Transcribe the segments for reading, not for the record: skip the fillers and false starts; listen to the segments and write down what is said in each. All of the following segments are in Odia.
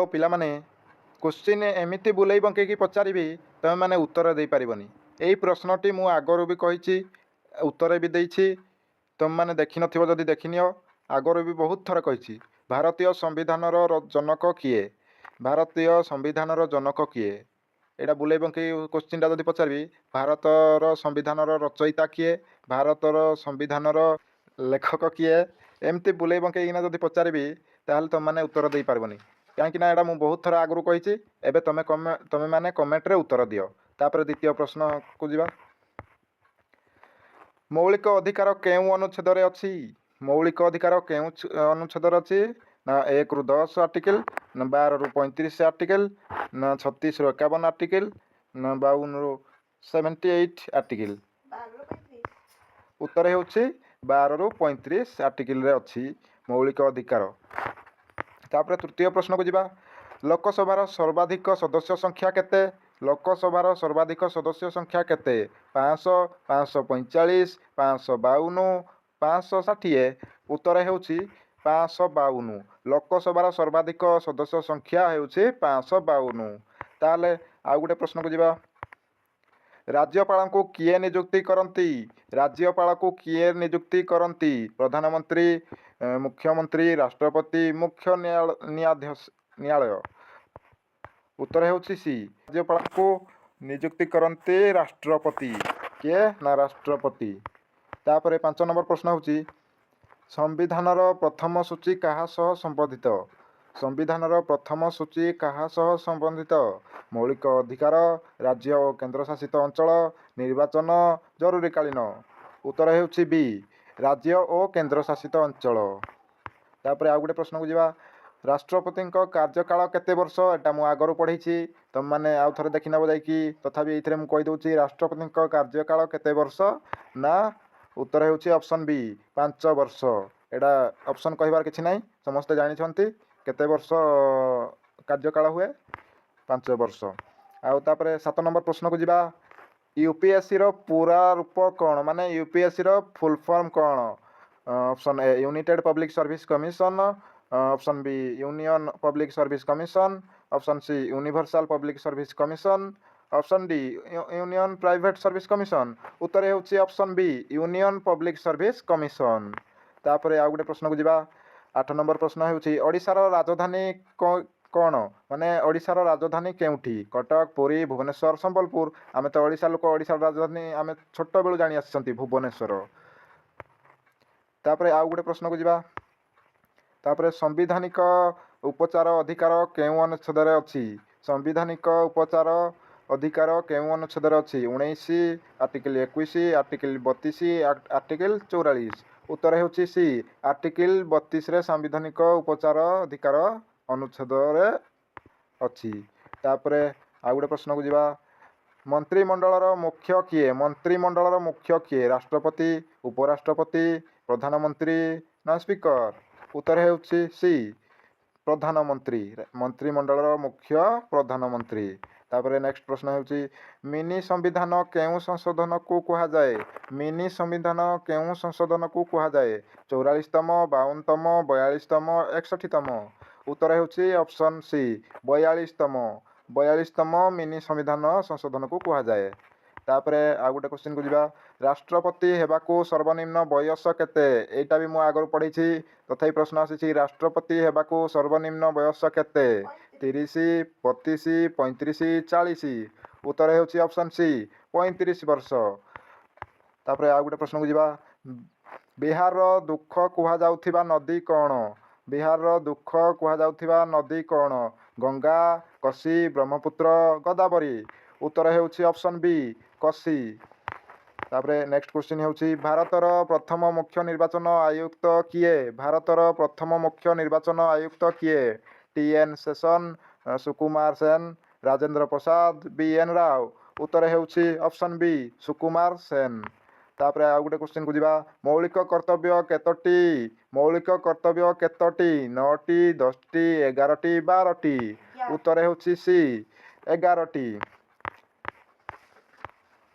ପିଲାମାନେ, କୋଶ୍ଚିନ୍ ଏମିତି ବୁଲେଇ ବଙ୍କେଇକି ପଚାରିବି, ତୁମେମାନେ ଉତ୍ତର ଦେଇପାରିବନି। ଏଇ ପ୍ରଶ୍ନଟି ମୁଁ ଆଗରୁ ବି କହିଛି, ଉତ୍ତର ବି ଦେଇଛି। ତୁମେମାନେ ଦେଖିନଥିବ ଯଦି ଦେଖିନିଅ। ଆଗରୁ ବି ବହୁତ ଥର କହିଛି। ଭାରତୀୟ ସମ୍ବିଧାନର ଜନକ କିଏ? ଭାରତୀୟ ସମ୍ବିଧାନର ଜନକ କିଏ? ଏଇଟା ବୁଲେଇ ବଙ୍କେଇ କୋଶ୍ଚିନ୍ଟା ଯଦି ପଚାରିବି, ଭାରତର ସମ୍ବିଧାନର ରଚୟିତା କିଏ, ଭାରତର ସମ୍ବିଧାନର ଲେଖକ କିଏ, ଏମିତି ବୁଲେଇ ବଙ୍କେଇକିନା ଯଦି ପଚାରିବି, ତାହେଲେ ତୁମେମାନେ ଉତ୍ତର ଦେଇପାରିବନି। କାହିଁକିନା ଏଇଟା ମୁଁ ବହୁତ ଥର ଆଗରୁ କହିଛି। ଏବେ ତୁମେମାନେ କମେଣ୍ଟରେ ଉତ୍ତର ଦିଅ। ତାପରେ ଦ୍ୱିତୀୟ ପ୍ରଶ୍ନକୁ ଯିବା। ମୌଳିକ ଅଧିକାର କେଉଁ ଅନୁଚ୍ଛେଦରେ ଅଛି? ମୌଳିକ ଅଧିକାର କେଉଁ ଅନୁଚ୍ଛେଦରେ ଅଛି? ନା 1ରୁ 10 ଆର୍ଟିକିଲ୍, ନା 12ରୁ 35 ଆର୍ଟିକିଲ୍, ନା 36ରୁ 51 ଆର୍ଟିକିଲ୍, ନା 52ରୁ 78 ଆର୍ଟିକିଲ୍? 12ରୁ 35। ଉତ୍ତର ହେଉଛି 12ରୁ 35 ଆର୍ଟିକିଲରେ ଅଛି ମୌଳିକ ଅଧିକାର। ତାପରେ ତୃତୀୟ ପ୍ରଶ୍ନକୁ ଯିବା। ଲୋକସଭାର ସର୍ବାଧିକ ସଦସ୍ୟ ସଂଖ୍ୟା କେତେ? ଲୋକସଭାର ସର୍ବାଧିକ ସଦସ୍ୟ ସଂଖ୍ୟା କେତେ? 500, 545, 552, 560। ଉତ୍ତର ହେଉଛି 552। ଲୋକସଭାର ସର୍ବାଧିକ ସଦସ୍ୟ ସଂଖ୍ୟା ହେଉଛି 552। ତାହେଲେ ଆଉ ଗୋଟେ ପ୍ରଶ୍ନକୁ ଯିବା। ରାଜ୍ୟପାଳଙ୍କୁ କିଏ ନିଯୁକ୍ତି କରନ୍ତି? ରାଜ୍ୟପାଳକୁ କିଏ ନିଯୁକ୍ତି କରନ୍ତି? ପ୍ରଧାନମନ୍ତ୍ରୀ, ମୁଖ୍ୟମନ୍ତ୍ରୀ, ରାଷ୍ଟ୍ରପତି, ମୁଖ୍ୟ ନ୍ୟାୟାଳୟ। ଉତ୍ତର ହେଉଛି ସି। ରାଜ୍ୟପାଳଙ୍କୁ ନିଯୁକ୍ତି କରନ୍ତି ରାଷ୍ଟ୍ରପତି। କିଏ ନା ରାଷ୍ଟ୍ରପତି। ତାପରେ 5 ନମ୍ବର ପ୍ରଶ୍ନ ହେଉଛି, ସମ୍ବିଧାନର ପ୍ରଥମ ସୂଚୀ କାହା ସହ ସମ୍ବନ୍ଧିତ? ସମ୍ବିଧାନର ପ୍ରଥମ ସୂଚୀ କାହା ସହ ସମ୍ବନ୍ଧିତ? ମୌଳିକ ଅଧିକାର, ରାଜ୍ୟ ଓ କେନ୍ଦ୍ରଶାସିତ ଅଞ୍ଚଳ, ନିର୍ବାଚନ, ଜରୁରୀକାଳୀନ। ଉତ୍ତର ହେଉଛି ବି, ରାଜ୍ୟ ଓ କେନ୍ଦ୍ରଶାସିତ ଅଞ୍ଚଳ। ତାପରେ ଆଉ ଗୋଟେ ପ୍ରଶ୍ନକୁ ଯିବା। ରାଷ୍ଟ୍ରପତିଙ୍କ କାର୍ଯ୍ୟକାଳ କେତେ ବର୍ଷ? ଏଟା ମୁଁ ଆଗରୁ ପଢ଼େଇଛି, ତୁମେମାନେ ଆଉ ଥରେ ଦେଖିନେବ ଯାଇକି। ତଥାପି ଏଇଥିରେ ମୁଁ କହିଦେଉଛି, ରାଷ୍ଟ୍ରପତିଙ୍କ କାର୍ଯ୍ୟକାଳ କେତେ ବର୍ଷ ନା ଉତ୍ତର ହେଉଛି ଅପସନ୍ ବି, 5 ବର୍ଷ। ଏଇଟା ଅପସନ୍ କହିବାର କିଛି ନାହିଁ, ସମସ୍ତେ ଜାଣିଛନ୍ତି କେତେ ବର୍ଷ କାର୍ଯ୍ୟକାଳ ହୁଏ, 5 ବର୍ଷ। ଆଉ ତାପରେ 7 ନମ୍ବର ପ୍ରଶ୍ନକୁ ଯିବା। ୟୁପିଏସ୍ସିର ପୁରା ରୂପ କ'ଣ? ମାନେ ୟୁପିଏସ୍ସିର ଫୁଲ୍ ଫର୍ମ କ'ଣ? Option A, United Public Service Commission, option B, Union Public Service Commission, option C, Universal Public Service Commission, option D, Union Private Service Commission. ଉତ୍ତର ହେଉଛି option B, Union Public Service Commission. ତାପରେ ଆଉ ଗୋଟେ ପ୍ରଶ୍ନକୁ ଯିବା। 8 ନମ୍ବର ପ୍ରଶ୍ନ ହେଉଛି, ଓଡ଼ିଶାର ରାଜଧାନୀ କ'ଣ? ମାନେ ଓଡ଼ିଶାର ରାଜଧାନୀ କେଉଁଠି? କଟକ, ପୁରୀ, ଭୁବନେଶ୍ୱର, ସମ୍ବଲପୁର। ଆମେ ତ ଓଡ଼ିଶା ଲୋକ, ଓଡ଼ିଶାର ରାଜଧାନୀ ଆମେ ଛୋଟବେଳୁ ଜାଣି ଆସିଛନ୍ତି, ଭୁବନେଶ୍ୱର। ତାପରେ ଆଉ ଗୋଟେ ପ୍ରଶ୍ନକୁ ଯିବା। ତାପରେ ସାମ୍ବିଧାନିକ ଉପଚାର ଅଧିକାର କେଉଁ ଅନୁଚ୍ଛେଦରେ ଅଛି? ସାମ୍ବିଧାନିକ ଉପଚାର ଅଧିକାର କେଉଁ ଅନୁଚ୍ଛେଦରେ ଅଛି? 19, ଆର୍ଟିକିଲ୍ 21, ଆର୍ଟିକିଲ୍ 32, ଆର୍ଟିକିଲ୍ 44। ଉତ୍ତର ହେଉଛି ସି, ଆର୍ଟିକିଲ୍ 32ରେ ସାମ୍ବିଧାନିକ ଉପଚାର ଅଧିକାର ଅନୁଚ୍ଛେଦରେ ଅଛି। ତାପରେ ଆଉ ଗୋଟେ ପ୍ରଶ୍ନକୁ ଯିବା। ମନ୍ତ୍ରିମଣ୍ଡଳର ମୁଖ୍ୟ କିଏ? ମନ୍ତ୍ରିମଣ୍ଡଳର ମୁଖ୍ୟ କିଏ? ରାଷ୍ଟ୍ରପତି, ଉପରାଷ୍ଟ୍ରପତି, ପ୍ରଧାନମନ୍ତ୍ରୀ ନା ସ୍ପିକର? ଉତ୍ତର ହେଉଛି ସି, ପ୍ରଧାନମନ୍ତ୍ରୀ। ମନ୍ତ୍ରିମଣ୍ଡଳର ମୁଖ୍ୟ ପ୍ରଧାନମନ୍ତ୍ରୀ। ତାପରେ ନେକ୍ସଟ ପ୍ରଶ୍ନ ହେଉଛି, ମିନି ସମ୍ବିଧାନ କେଉଁ ସଂଶୋଧନକୁ କୁହାଯାଏ? ମିନି ସମ୍ବିଧାନ କେଉଁ ସଂଶୋଧନକୁ କୁହାଯାଏ? 44ତମ, 52ତମ, 42ତମ, 61ତମ। ଉତ୍ତର ହେଉଛି ଅପସନ୍ ସି, 42ତମ। 42ତମ ମିନି ସମ୍ବିଧାନ ସଂଶୋଧନକୁ କୁହାଯାଏ। ତାପରେ ଆଉ ଗୋଟେ କ୍ୱେଶ୍ଚିନ୍କୁ ଯିବା। ରାଷ୍ଟ୍ରପତି ହେବାକୁ ସର୍ବନିମ୍ନ ବୟସ କେତେ? ଏଇଟା ବି ମୁଁ ଆଗରୁ ପଢ଼ିଛି, ତଥାପି ପ୍ରଶ୍ନ ଆସିଛି। ରାଷ୍ଟ୍ରପତି ହେବାକୁ ସର୍ବନିମ୍ନ ବୟସ କେତେ? 30, 32, 35, 40। ଉତ୍ତର ହେଉଛି ଅପସନ୍ ସି, 35 ବର୍ଷ। ତାପରେ ଆଉ ଗୋଟେ ପ୍ରଶ୍ନକୁ ଯିବା। ବିହାରର ଦୁଃଖ କୁହାଯାଉଥିବା ନଦୀ କ'ଣ? ବିହାରର ଦୁଃଖ କୁହାଯାଉଥିବା ନଦୀ କ'ଣ? ଗଙ୍ଗା, କୋଶି, ବ୍ରହ୍ମପୁତ୍ର, ଗୋଦାବରୀ। ଉତ୍ତର ହେଉଛି ଅପସନ୍ ବି, କୋଶି। ତାପରେ ନେକ୍ସଟ କ୍ୱେଶ୍ଚିନ୍ ହେଉଛି, ଭାରତର ପ୍ରଥମ ମୁଖ୍ୟ ନିର୍ବାଚନ ଆୟୁକ୍ତ କିଏ? ଭାରତର ପ୍ରଥମ ମୁଖ୍ୟ ନିର୍ବାଚନ ଆୟୁକ୍ତ କିଏ? ଟି ଏନ୍ ଶେଷନ, ସୁକୁମାର ସେନ, ରାଜେନ୍ଦ୍ର ପ୍ରସାଦ, ବି ଏନ୍ ରାଓ। ଉତ୍ତର ହେଉଛି ଅପସନ୍ ବି, ସୁକୁମାର ସେନ। ତାପରେ ଆଉ ଗୋଟେ କ୍ୱେଶ୍ଚିନ୍କୁ ଯିବା। ମୌଳିକ କର୍ତ୍ତବ୍ୟ କେତୋଟି? ମୌଳିକ କର୍ତ୍ତବ୍ୟ କେତୋଟି? ନଅଟି, 10ଟି, 11ଟି, 12ଟି। ଉତ୍ତର ହେଉଛି ସି, 11ଟି।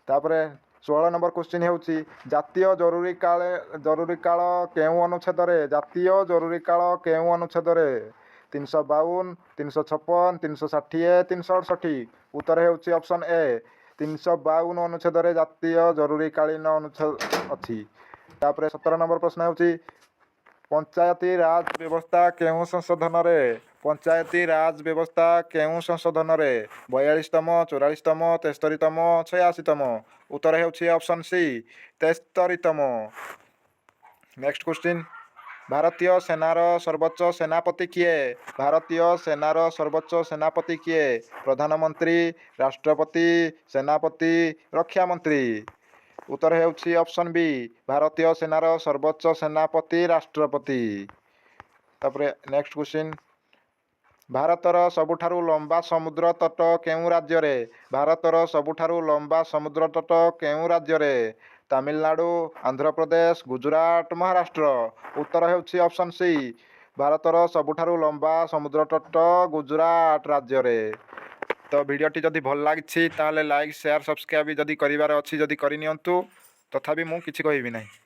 ତାପରେ 16 ନମ୍ବର କ୍ୱେଶ୍ଚିନ୍ ହେଉଛି, ଜାତୀୟ ଜରୁରୀକାଳ କେଉଁ ଅନୁଚ୍ଛେଦରେ? ଜାତୀୟ ଜରୁରୀକାଳ କେଉଁ ଅନୁଚ୍ଛେଦରେ? 352, 356, 360, 368। ଉତ୍ତର ହେଉଛି ଅପସନ୍ ଏ, 352 ଅନୁଚ୍ଛେଦରେ ଜାତୀୟ ଜରୁରୀକାଳୀନ ଅନୁଚ୍ଛେଦ ଅଛି। ତାପରେ 17 ନମ୍ବର ପ୍ରଶ୍ନ ହେଉଛି, ପଞ୍ଚାୟତି ରାଜ ବ୍ୟବସ୍ଥା କେଉଁ ସଂଶୋଧନରେ? ପଞ୍ଚାୟତି ରାଜ ବ୍ୟବସ୍ଥା କେଉଁ ସଂଶୋଧନରେ? 42ତମ, 44ତମ, 73ତମ, 86ତମ। ଉତ୍ତର ହେଉଛି ଅପସନ୍ ସି, 73ତମ। ନେକ୍ସଟ କ୍ୱେଶ୍ଚିନ୍, ଭାରତୀୟ ସେନାର ସର୍ବୋଚ୍ଚ ସେନାପତି କିଏ? ଭାରତୀୟ ସେନାର ସର୍ବୋଚ୍ଚ ସେନାପତି କିଏ? ପ୍ରଧାନମନ୍ତ୍ରୀ, ରାଷ୍ଟ୍ରପତି, ସେନାପତି, ରକ୍ଷାମନ୍ତ୍ରୀ। ଉତ୍ତର ହେଉଛି ଅପସନ୍ ବି, ଭାରତୀୟ ସେନାର ସର୍ବୋଚ୍ଚ ସେନାପତି ରାଷ୍ଟ୍ରପତି। ତାପରେ ନେକ୍ସଟ କ୍ୱେଶ୍ଚିନ୍, ଭାରତର ସବୁଠାରୁ ଲମ୍ବା ସମୁଦ୍ର ତଟ କେଉଁ ରାଜ୍ୟରେ? ଭାରତର ସବୁଠାରୁ ଲମ୍ବା ସମୁଦ୍ର ତଟ କେଉଁ ରାଜ୍ୟରେ? ତାମିଲନାଡ଼ୁ, ଆନ୍ଧ୍ରପ୍ରଦେଶ, ଗୁଜୁରାଟ, ମହାରାଷ୍ଟ୍ର। ଉତ୍ତର ହେଉଛି ଅପସନ୍ ସି, ଭାରତର ସବୁଠାରୁ ଲମ୍ବା ସମୁଦ୍ର ତଟ ଗୁଜୁରାଟ ରାଜ୍ୟରେ। ତ ଭିଡ଼ିଓଟି ଯଦି ଭଲ ଲାଗିଛି, ତାହେଲେ ଲାଇକ୍, ସେୟାର, ସବସ୍କ୍ରାଇବ୍ ଯଦି କରିବାର ଅଛି ଯଦି କରିନିଅନ୍ତୁ। ତଥାପି ମୁଁ କିଛି କହିବି ନାହିଁ।